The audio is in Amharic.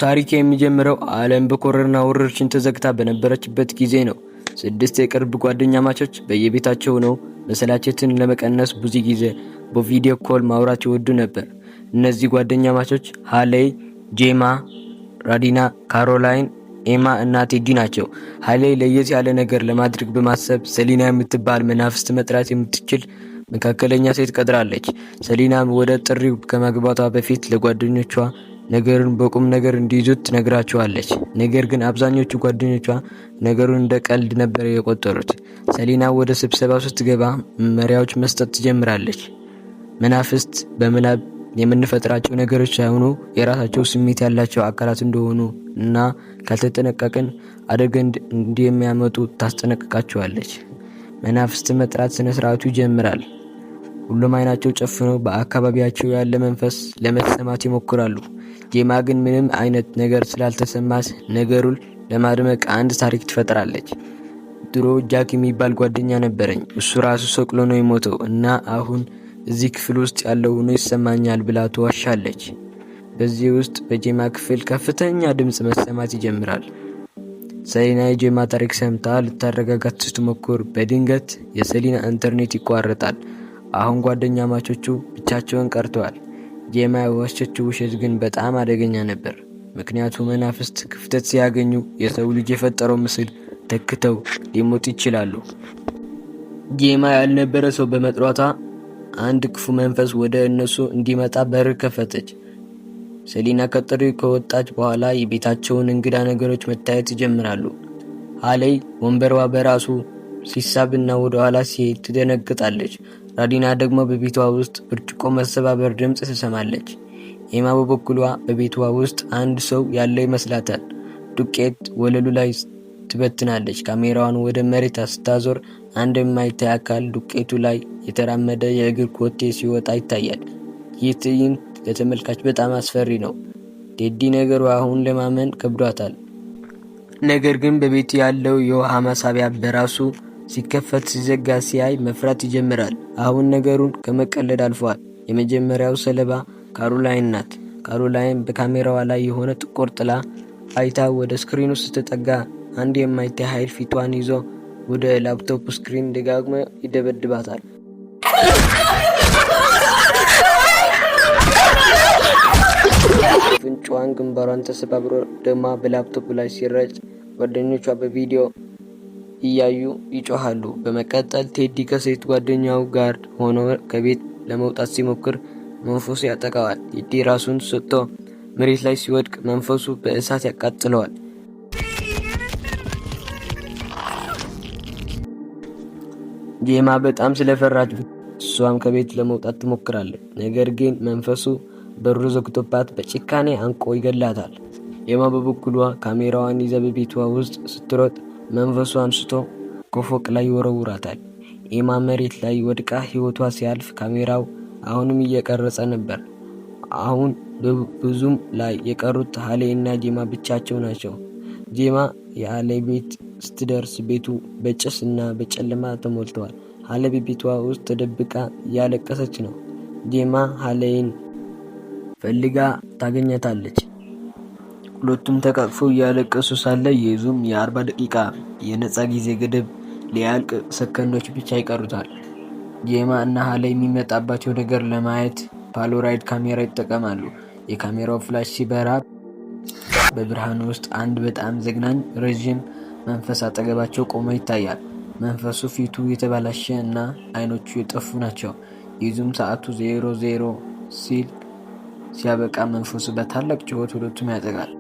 ታሪክ የሚጀምረው ዓለም በኮሮና ወረርሽኝ ተዘግታ በነበረችበት ጊዜ ነው። ስድስት የቅርብ ጓደኛማቾች በየቤታቸው ሆነው መሰላቸትን ለመቀነስ ብዙ ጊዜ በ video call ማውራት ይወዱ ነበር። እነዚህ ጓደኛማቾች ሃሌይ፣ ጄማ፣ ራዲና፣ ካሮላይን፣ ኤማ እና ቴዲ ናቸው። ሃሌይ ለየት ያለ ነገር ለማድረግ በማሰብ ሰሊና የምትባል መናፍስት መጥራት የምትችል መካከለኛ ሴት ቀጥራለች። ሰሊናም ወደ ጥሪው ከመግባቷ በፊት ለጓደኞቿ ነገሩን በቁም ነገር እንዲይዙት ትነግራቸዋለች። ነገር ግን አብዛኞቹ ጓደኞቿ ነገሩን እንደ ቀልድ ነበር የቆጠሩት። ሰሊና ወደ ስብሰባው ስትገባ መመሪያዎች መስጠት ትጀምራለች። መናፍስት በምናብ የምንፈጥራቸው ነገሮች ሳይሆኑ የራሳቸው ስሜት ያላቸው አካላት እንደሆኑ እና ካልተጠነቀቅን አደጋ እንደሚያመጡ ታስጠነቅቃቸዋለች። መናፍስት መጥራት ስነ ስርዓቱ ይጀምራል። ሁሉም አይናቸው ጨፍነው በአካባቢያቸው ያለ መንፈስ ለመሰማት ይሞክራሉ። ጄማ ግን ምንም አይነት ነገር ስላልተሰማት ነገሩን ለማድመቅ አንድ ታሪክ ትፈጥራለች። ድሮ ጃክ የሚባል ጓደኛ ነበረኝ። እሱ ራሱ ሰቅሎ ነው የሞተው እና አሁን እዚህ ክፍል ውስጥ ያለው ሆኖ ይሰማኛል ብላ ትዋሻለች። በዚህ ውስጥ በጄማ ክፍል ከፍተኛ ድምፅ መሰማት ይጀምራል። ሰሊና የጄማ ታሪክ ሰምታ ልታረጋጋት ስትሞክር በድንገት የሰሊና ኢንተርኔት ይቋረጣል። አሁን ጓደኛማቾቹ ብቻቸውን ቀርተዋል። ጄማ የዋሸችው ውሸት ግን በጣም አደገኛ ነበር። ምክንያቱ መናፍስት ክፍተት ሲያገኙ የሰው ልጅ የፈጠረው ምስል ተክተው ሊሞቱ ይችላሉ። ጄማ ያልነበረ ሰው በመጥራቷ አንድ ክፉ መንፈስ ወደ እነሱ እንዲመጣ በር ከፈተች። ሰሊና ከጥሪው ከወጣች በኋላ የቤታቸውን እንግዳ ነገሮች መታየት ይጀምራሉ። ሃሌይ ወንበሯ በራሱ ሲሳብና ወደ ኋላ ሲሄድ ትደነግጣለች። ራዲና ደግሞ በቤቷ ውስጥ ብርጭቆ መሰባበር ድምፅ ትሰማለች። ኤማ በበኩሏ በቤቷ ውስጥ አንድ ሰው ያለ ይመስላታል። ዱቄት ወለሉ ላይ ትበትናለች። ካሜራዋን ወደ መሬት ስታዞር አንድ የማይታይ አካል ዱቄቱ ላይ የተራመደ የእግር ኮቴ ሲወጣ ይታያል። ይህ ትዕይንት ለተመልካች በጣም አስፈሪ ነው። ቴዲ ነገሩ አሁን ለማመን ከብዷታል። ነገር ግን በቤቱ ያለው የውሃ መሳቢያ በራሱ ሲከፈት ሲዘጋ ሲያይ መፍራት ይጀምራል። አሁን ነገሩን ከመቀለድ አልፏል። የመጀመሪያው ሰለባ ካሮላይን ናት። ካሮላይን በካሜራዋ ላይ የሆነ ጥቁር ጥላ አይታ ወደ screen ኑ ስትጠጋ አንድ የማይታይ ኃይል ፊቷን ይዞ ወደ laptop screen ደጋግሞ ይደበድባታል። አፍንጫዋን፣ ግንባሯን ተሰባብሮ ደሟ በላፕቶፕ ላይ ሲረጭ ጓደኞቿ በቪዲዮ እያዩ ይጮሃሉ። በመቀጠል ቴዲ ከሴት ጓደኛው ጋር ሆኖ ከቤት ለመውጣት ሲሞክር መንፈሱ ያጠቃዋል። ቴዲ ራሱን ስቶ መሬት ላይ ሲወድቅ መንፈሱ በእሳት ያቃጥለዋል። ጄማ በጣም ስለፈራች እሷም ከቤት ለመውጣት ትሞክራለች። ነገር ግን መንፈሱ በሩ ዘግቶባት በጭካኔ አንቆ ይገላታል። ኤማ በበኩሏ ካሜራዋን ይዛ በቤቷ ውስጥ ስትሮጥ መንፈሱ አንስቶ ከፎቅ ላይ ይወረውራታል። ኤማ መሬት ላይ ወድቃ ሕይወቷ ሲያልፍ ካሜራው አሁንም እየቀረጸ ነበር። አሁን ብዙም ላይ የቀሩት ሀሌ እና ጄማ ብቻቸው ናቸው። ጄማ የሀሌ ቤት ስትደርስ ቤቱ በጭስ እና በጨለማ ተሞልተዋል። ሀሌ በቤቷ ውስጥ ተደብቃ እያለቀሰች ነው። ጄማ ሀሌን ፈልጋ ታገኛታለች። ሁለቱም ተቃቅፈው እያለቀሱ ሳለ የዙም የ40 ደቂቃ የነፃ ጊዜ ገደብ ሊያልቅ ሰከንዶች ብቻ ይቀሩታል። ጄማ እና ሀሌ የሚመጣባቸው ነገር ለማየት ፖላሮይድ ካሜራ ይጠቀማሉ። የካሜራው flash ሲበራ በብርሃኑ ውስጥ አንድ በጣም ዘግናኝ ረዥም መንፈስ አጠገባቸው ቆሞ ይታያል። መንፈሱ ፊቱ የተበላሸ እና አይኖቹ የጠፉ ናቸው። የዙም ሰዓቱ 00 ሲል ሲያበቃ መንፈሱ በታላቅ ጩኸት ሁለቱም ያጠቃል።